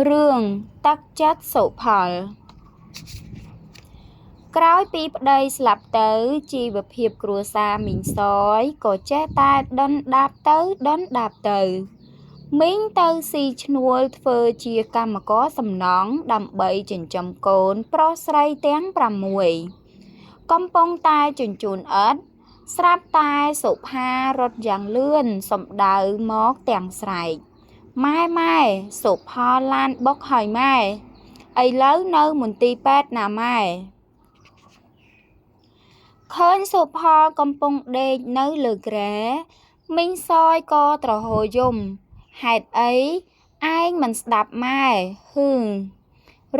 រឿងទឹកចិត្តសុផល ក្រោយពីប្តីស្លាប់ទៅ ជីវភាពគ្រួសារមីងសយក៏ចេះតែដុនដាបទៅដុនដាបទៅ មីងទៅស៊ីឈ្នួលធ្វើជាកម្មករសំណង់ដើម្បីចិញ្ចឹមកូនប្រុសស្រីទាំង6 កំពុងតែជញ្ជូនឥដ្ឋ ស្រាប់តែសុផារត់យ៉ាងលឿនសំដៅមកទាំងស្រែក ម៉ែម៉ែសុផលឡានបុកហើយម៉ែ ឥឡូវនៅមន្ទីរពេទ្យណាម៉ែ ឃើញសុផលកំពុងដេកនៅលើគ្រែ មីងសយក៏ទ្រហោយំ ហេតុអីឯងមិនស្ដាប់ម៉ែហឺ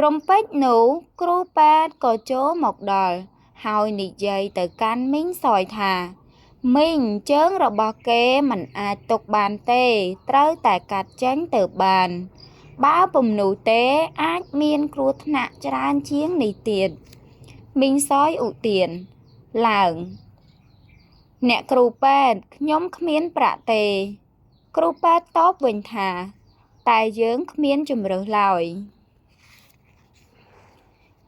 រំពេចនោះគ្រូពេទ្យក៏ចូលមកដល់ ហើយនិយាយទៅកាន់មីងសយថា មីងជើងរបស់គេមិនអាចទុកបានទេ ត្រូវតែកាត់ចេញទៅបាន បើពុំនោះទេអាចមានគ្រោះថ្នាក់ច្រើនជាងនេះទៀត មីងសយឧទានឡើង អ្នកគ្រូពេទ្យខ្ញុំគ្មានប្រាក់ទេ គ្រូពេទ្យតបវិញថា តែយើងគ្មានជម្រើសឡើយ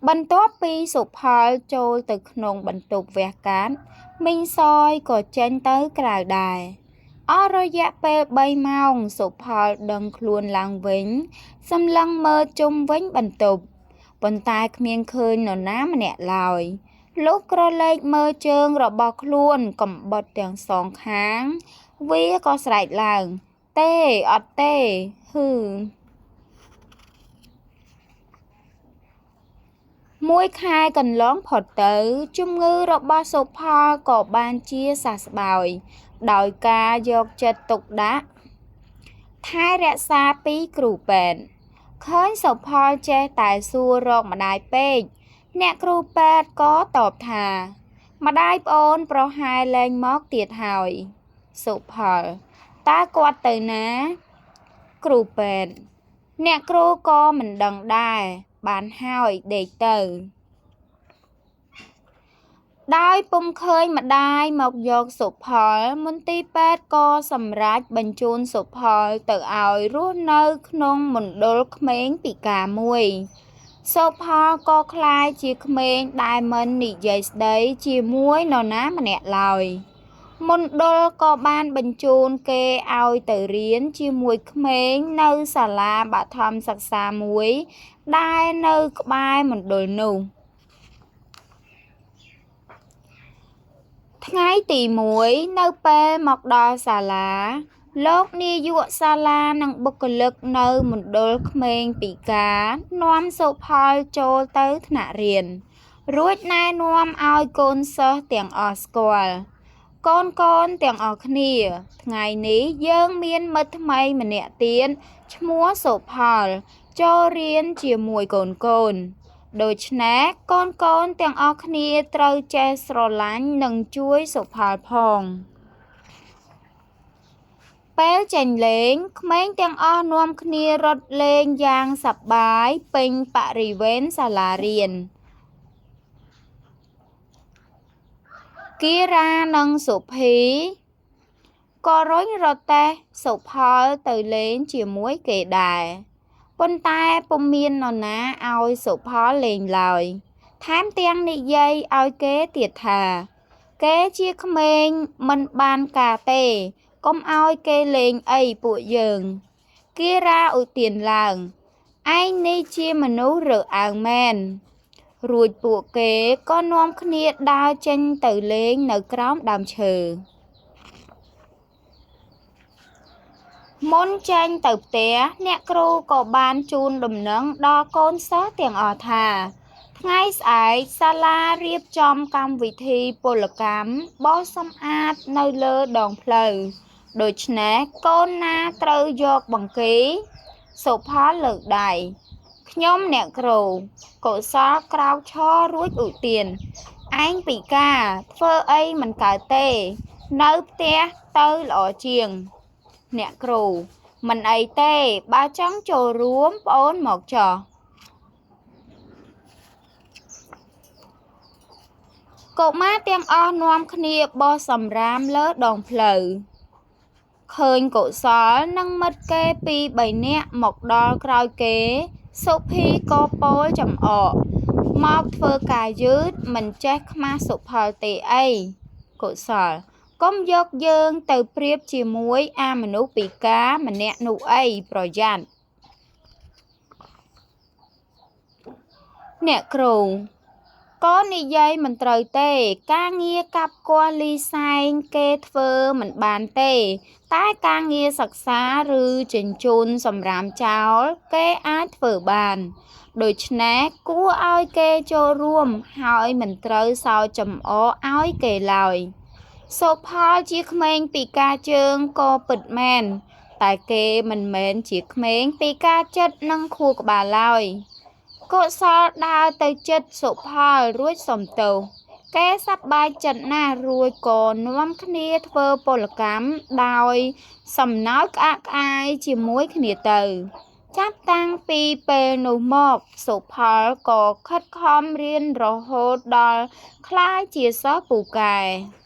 បន្ទាប់ពីសុផលចូលទៅក្នុងបន្ទប់វះកាត់ មីងសយក៏ចេញទៅក្រៅដែរ អស់រយៈពេល3ម៉ោងសុផលដឹងខ្លួនឡើងវិញ សម្លឹងមើលជុំវិញបន្ទប់ ប៉ុន្តែគ្មានឃើញនរណាម្នាក់ឡើយ លុះក្រឡេកមើលជើងរបស់ខ្លួនកំបុតទាំងសងខាង វាក៏ស្រែកឡើង ទេអត់ទេហឺ មួយខែកន្លងផុតទៅ ជំងឺរបស់សុផលក៏បានជាសះស្បើយ ដោយការយកចិត្តទុកដាក់ថែរក្សាពីគ្រូពេទ្យ ឃើញសុផលចេះតែសួររកម្ដាយពេក អ្នកគ្រូពេទ្យក៏តបថា ម្ដាយប្អូនប្រហែលលែងមកទៀតហើយ សុផល តើគាត់ទៅណា គ្រូពេទ្យ អ្នកគ្រូក៏មិនដឹងដែរ បានហើយដេកទៅ ដោយពុំឃើញម្ដាយមកយកសុផល មន្ទីរពេទ្យក៏សម្រេចបញ្ជូនសុផលទៅឲ្យរស់នៅក្នុងមណ្ឌលក្មេងពិការមួយ សុផលក៏ក្លាយជាក្មេងដែលមិននិយាយស្ដីជាមួយនរណាម្នាក់ឡើយ មណ្ឌលក៏បានបញ្ជូនគេឲ្យទៅរៀនជាមួយក្មេងនៅសាលាបឋមសិក្សាមួយដែលនៅក្បែរមណ្ឌលនោះ ថ្ងៃទី1 នៅពេលមកដល់សាលា លោកនាយកសាលានិងបុគ្គលិកនៅមណ្ឌលក្មេងពិការនាំសុផលចូលទៅថ្នាក់រៀន រួចណែនាំឲ្យកូនសិស្សទាំងអស់ស្គាល់ កូនៗទាំងអស់គ្នា ថ្ងៃនេះយើងមានមិត្តថ្មីម្នាក់ទៀតឈ្មោះសុផលចូលរៀនជាមួយកូនៗ ដូច្នេះកូនៗទាំងអស់គ្នាត្រូវចេះស្រឡាញ់និងជួយសុផលផង ពេលចេញលេង ក្មេងទាំងអស់នាំគ្នារត់លេងយ៉ាងសប្បាយពេញបរិវេណសាលារៀន គីរ៉ានិងសុភីក៏រុញរទេះសុផលទៅលេងជាមួយគេដែរ ប៉ុន្តែពុំមាននរណាឲ្យសុផលលេងឡើយ ថែមទាំងនិយាយឲ្យគេទៀតថា គេជាក្មេងមិនបានការទេ កុំឲ្យគេលេងអីពួកយើង គីរ៉ាឧទានឡើង ឯងនេះជាមនុស្សរើសអើងមែន រួចពួកគេក៏នាំគ្នាដើរចេញទៅលេងនៅក្រោមដើមឈើ មុនចេញទៅផ្ទះ អ្នកគ្រូក៏បានជូនដំណឹងដល់កូនសិស្សទាំងអស់ថា ថ្ងៃស្អែកសាលារៀបចំកម្មវិធីពលកម្មបោសសម្អាតនៅលើដងផ្លូវ ដូច្នេះកូនណាត្រូវយកបង្គី សុផលលើកដៃ ខ្ញុំអ្នកគ្រូ កុសលក្រោកឈររួចឧទាន ឯងពិការធ្វើអីមិនកើតទេ នៅផ្ទះទៅល្អជាង អ្នកគ្រូ មិនអីទេ បើចង់ចូលរួមប្អូនមកចុះ កុមារទាំងអស់នាំគ្នាបោះសំរាមលើដងផ្លូវ ឃើញកុសលនិងមិត្តគេពីរបីនាក់មកដល់ក្រោយគេ សុភីក៏ពោលចំអក មកធ្វើការយឺតមិនចេះខ្មាសសុផលទេអី កុសល កុំយកយើងទៅប្រៀបជាមួយអាមនុស្សពិការម្នាក់នោះអី ប្រយ័ត្ន អ្នកគ្រូ កូននិយាយមិនត្រូវទេ ការងារកាប់គាស់លីសែងគេធ្វើមិនបានទេ តែការងារសិក្សាឬជញ្ជូនសំរាមចោលគេអាចធ្វើបាន ដូច្នេះគួរឲ្យគេចូលរួមហើយមិនត្រូវសើចចំអកឲ្យគេឡើយ សុផលជាក្មេងពិការជើងក៏ពិតមែន តែគេមិនមែនជាក្មេងពិការចិត្តនិងខួរក្បាលឡើយ កុសលដើរទៅជិតសុផលរួចសុំទោស គេសប្បាយចិត្តណាស់រួចក៏នាំគ្នាធ្វើពលកម្មដោយសំណើចក្អាកក្អាយជាមួយគ្នាទៅ ចាប់តាំងពីពេលនោះមក សុផលក៏ខិតខំរៀនរហូតដល់ក្លាយជាសិស្សពូកែ។